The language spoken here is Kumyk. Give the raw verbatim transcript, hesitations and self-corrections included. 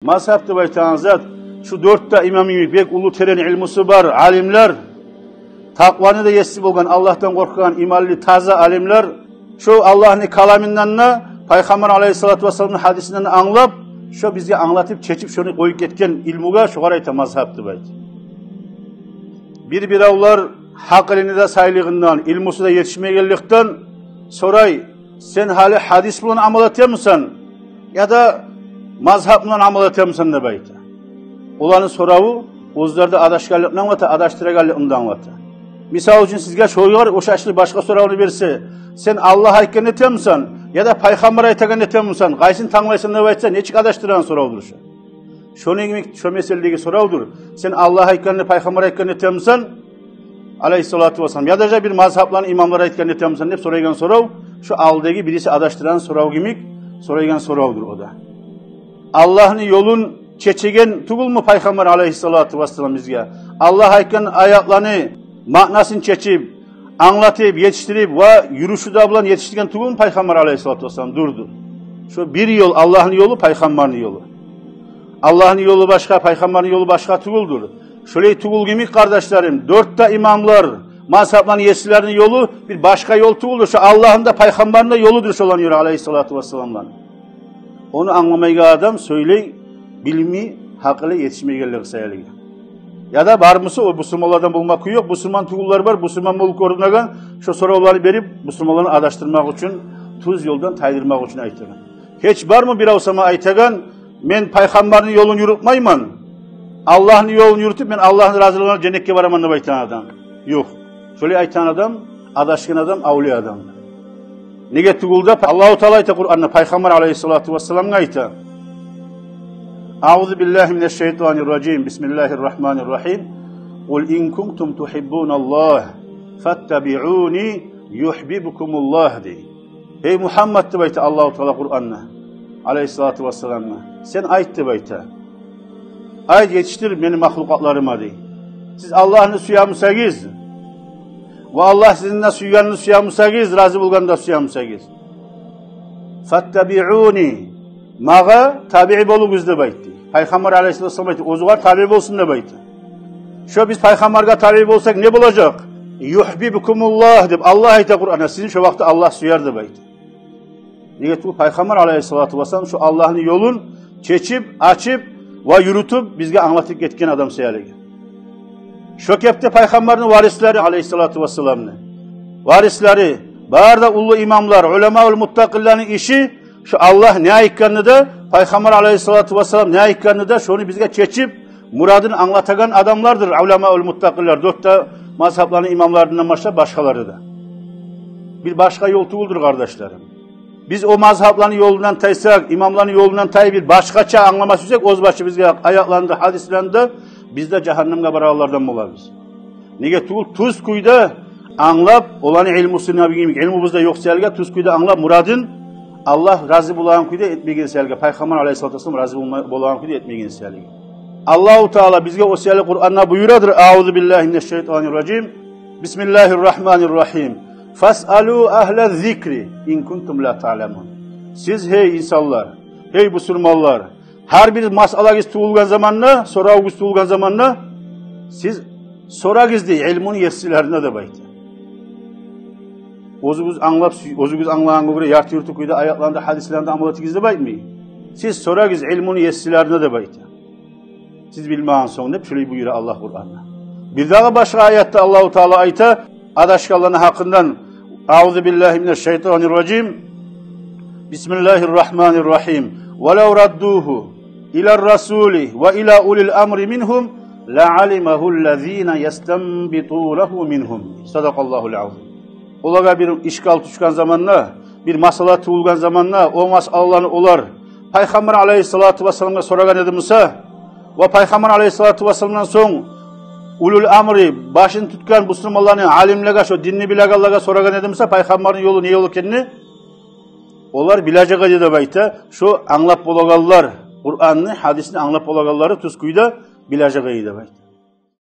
Мазгьаб деп айтагъан зат, шу дёрт де имам йимик бек уллу, терен илмусу бар алимлер, такъваны да еси болгъан, Аллагьдан къоркъагъан, иманлы, таза алимлер, шо Аллагьны каламындан да, Пайхаммар алайгьиссалату вассаламны гьадисинден англап, шо бизге англатып, чечип, шону къоюп гетген илмугъа шогъар айта мазгьаб деп айта. Бир-биревлер гьакъылыны да сайлыгъындан, илмусу да етишмегенликден сорай: «Сен гьали гьадис булан амал этемисен, яда мазгьаб булан амал этемисен?» — деп айта. Оланы сораву оьзлерде адашгъанлыкъны англата, адашдырагъанлыкъны да англата. Мисал учун, сизге шогъар ошашлы башгъа соравну берсе: «Сен Аллагь айтгъанны этемисен, яда Пайхаммар айтагъанны этемисен, къайсын танглайсан?» — деп айтса, нечик адашдырагъан соравдур шо. Шону йимик шо меселдеги соравдур: «Сен Аллагь айтгъанны, Пайхаммар айтгъанны этемисен, алайгьиссалату вассалам, яда же бир мазгьабланы имамлары айтгъанны этемисен?» — деп сорайгъан сорав, шо алдагъы бириси адашдырагъан сорав йимик сорайгъан соравдур о да. Аллагьны ёлун чечеген тюгюлмю Пайхаммар алайгьиссалату вассалам бизге? Аллагь айтгъан аятланы маънасын чечип, англатып, етишдирип ва юрюшю де булан етишдирген тюгюлмю Пайхаммар алайгьиссалату вассалам? Дюрдюр. Шо бир ёл, Аллагьны ёлу, Пайхаммарны ёлу. Аллагьны ёлу башгъа, Пайхаммарны ёлу башгъа тюгюлдюр. Шолай тюгюл йимик, къардашларым, дёрт де имамлар, мазгьабланы есилерини ёлу бир башгъа ёл тюгюлдюр. Шо Аллагьны да, Пайхаммарны да ёлудур шоланы ёлу, алайгьиссалату вассаламланы. Ону англамайгъан адам сёйлей, билмей, гьакъылы етишмегенлиги саялы. Яда бармыса, о бусурманлардан болма кюй ёкъ, бусурман тюгюллер бар, бусурман болуп гёрюнеген, шо соравланы берип, бусурманланы адашдырмакъ учун, тюз ёлдан тайдырмакъ учун айтагъан. Гьеч бармы бирев сама айтагъан: «Мен Пайхаммарны ёлун юрютмеймен, Аллагьны ёлун юрютюп, мен Аллагьны разилигине, женнетге бараман», — деп айтагъан адам? Ёкъ. Шолай айтагъан адам адашгъан адам, авлия адам. Неге тюгюл де, Аллагьу Таала айта Къуранда, Пайхаммар алайгьиссалату вассаламгъа айта: «Аузу биллагьи минаш-шайтанир-ражим. Бисмиллагьир-рагьманир-рагьим. Къул ин кунтум тугьиббуналлагь, фаттабиъуни, югьбибкумуллагь», — дей. «Гьей Мугьаммад, — деп айта Аллагьу Таала Къуранда алайгьиссалату вассаламгъа, — сен айт, — деп айта, — айт, етишдир мени махлукъатларыма, — дей, — сиз Аллагьны сюе бусагъыз ва Аллагь сизин де сюйгенни сюе бусагъыз, рази болгъанны да сюе бусагъыз, фаттабиъуни, магъа табиъ болугъуз, — деп айта. Пайхаммар алайгьиссалату вассалам айта, оьзюгер табиъ болсун деп айта. Шо биз Пайхаммаргъа табиъ болсакъ, не болажакъ? Югьбибкумуллагь, — деп Аллагь айта Къуранда, — сизин шо вакътиде Аллагь сюер», — деп айта. Неге тюгюл, Пайхаммар алайгьиссалату вассалам шо Аллагьны ёлун чечип, ачып ва юрютюп, бизге англатып гетген адам саялы. Шо кепде Пайхаммарны варислери, алайгьиссалату вассаламны варислери, бары да уллу имамлар, уламаул муттакъинлени иши, шо Аллагь не айтгъанны да, Пайхаммар алайгьиссалату вассалам не айтгъанны да, шону бизге чечип, мурадын англатагъан адамлардыр уламаул муттакъинлер, дёрт де мазгьабланы имамларындан башлап башгъалары да. Бир башгъа ёл тюгюлдюр, къардашларым. Биз о мазгьабланы ёлундан тайсакъ, имамланы ёлундан тайып, бир башгъача англама сюйсек оьз башыбызгъа аятланы да, гьадислени де, биз де жагьаннемге барагъанлардан болабыз. Неге тюгюл, тюз кюйде англап, оланы илмусуна бир йимик, илмубуз да ёкъ саялы, тюз кюйде англап, мурадын Аллагь рази болагъан кюйде этмеген саялы, Пайхаммар алайгьиссалату вассалам рази болма-, болагъан кюйде этмеген саялы. Аллагьу Таала бизге о саялы Къуранда буюрадыр: «Аузу биллагьи минаш-шайтанир-ражим. Бисмиллагьир-рагьманир-рагьим. Фасъалу агьлаз-зикри ин кунтум ла таъламун». Сиз, гьей инсанлар, гьей бусурманлар, гьар бир масъалагъыз тувулгъан заманда, соравугъуз тувулгъан заманда, сиз сорагъыз дей илмуну еслерине деп айта. Оьзюгюз англап, оьзюгюз англагъангъа гёре ярты-юрту кюйде аятланы да, гьадислени де амал этигиз деп айтмай. Сиз сорагъыз илмуну еслерине деп айта. Сиз билмеген сонг деп, шулай буюра Аллагь Къуранда. Бирдагъы башгъа аятда Аллагьу Таала айта адашгъанланы гьакъындан: «Аузу биллагьи минаш-шайтанир-ражим. Бисмиллагьир-рагьманир-рагьим. Валав раддугьу илар-расули ва ила улил амри мингьум ла алимагьуллазина ястанбитугьу мингьум». Садакъаллагьул азим. Олагъа бир ишкал тюшген заманда, бир масъала тувулгъан заманда, о масъаланы олар Пайхаммар алайгьиссалату вассаламгъа сорагъан эди буса, ва Пайхаммар алайгьиссалату вассаламдан сонг улул амри, башын тутгъан бусурманланы алимлеге, шо динни билегенлеге сорагъан эди буса, Пайхаммарны ёлу не ёл экенни, олар билежек эди деп айта. Шо англап болагъанлар, Къуранны, гьадисни англап болагъанлары тюз кюйде билежек эди деп айта.